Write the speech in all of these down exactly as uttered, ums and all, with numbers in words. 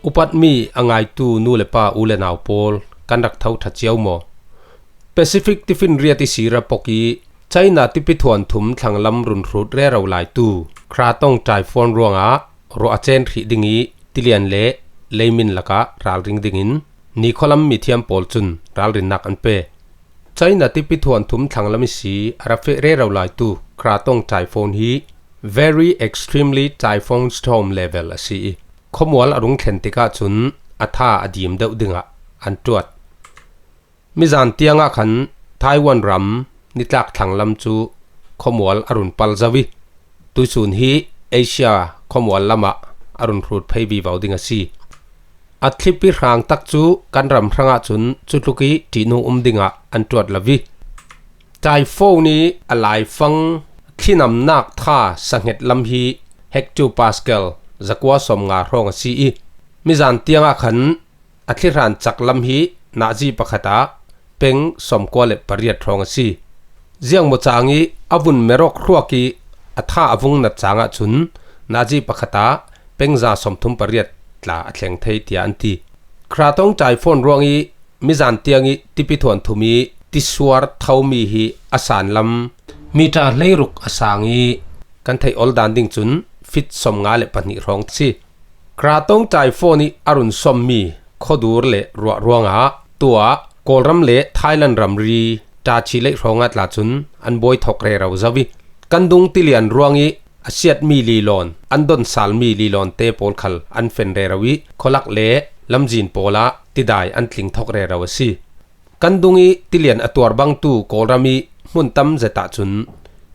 Upatmi a ngaitu nu le pa u le nau pawl kan rak tho ṭha cio maw? Pacific tifinriat i sira pok i China tipi thuan thum thlanglam run hrut rero laitu Kratong Typhoon ruangah ruah a chen hrih ding i tilian le leimin lakah ralring dingin nikhualam mithiam pawl cun ralrinnak an pe. China tipi thuan thum thlanglam i si a ra feh rero laitu Kratong Typhoon hi Very Extremely Typhoon Storm level a si i khuamual a rung thlen tikah cun a tha a dim deuh dingah an ṭuat. Mizan tiangah khan Taiwan ram nitlak thlanglam cu khuamual a run pal zo i tuisun hi Asia khuamual lamah a run hrut phei vivo ding a si. A thlipi hrang tak cu kan ram hrangah cun cutluk i ṭihnung um dingah an ṭuat lo i Typhoon i a laifang thlinamnak tha sanghet lam hi hectopascal zakua sawmnga hrawng a si i mizan tiangah khan a thlihran cak lam hi nazi pakhat ah peng sawmkua le pariat hrawng a si. Ziangmawcang i a vun merawk hruak i a tha a vung nat cangah cun nazi pakhat ah peng za sawmthum pariat tla a thleng thei tiah an ti. Kratong Typhoon ruang i mizan tiang i tipi thuan thum i tisuar thomi hi a san lam mita hleiruk a sang i kan theih ol dan ding cun fit sawmnga le pahnih hrawng a si. Kratong Typhoon i a run sawmmi khuadur le ruah ruangah tuah Kawlram le Thailand ramri ṭachi leih hrawngah tla cun an buai thawk rero zo i kan dung tilian ruang i a siatmi lilawn, an donsalmi lilawn te pawl khal an fen rero i khualak le lamzin pawlah tidai an tling thawk rero a si. Kan dung i tilian a tuar bangtu Kawlram i hmun tam zet ahcun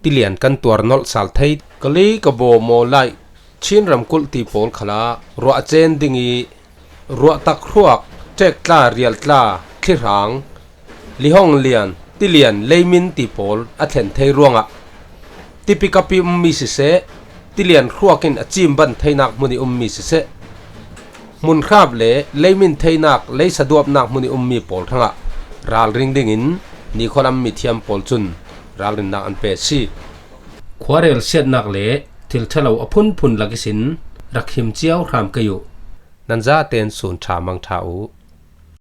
tilian kan tuar nolh sal thei. Kali ka baw maw lai Chin ramkulh ti pawl khalah ruah a cen ding i ruah tak hruak, ṭek tla, rial tla, thlihrang, lihong lian, tilian, leimin ti pawl a thlen thei ruangah tipi kapi ummi siseh, tilian hruak in a cim ban theinak hmun i ummi siseh, hmunhrap le leimin theinak, leisa duapnak hmun i ummi pawl hrangah ralring dingin nikhualam mithiam pawl cun ralrinnak an pe a si. Khuarel siatnak le thil ṭhalo a phunphun lak ihsin rak him cio hram kei uh. Nan zaten sun ṭha mang ṭha uh.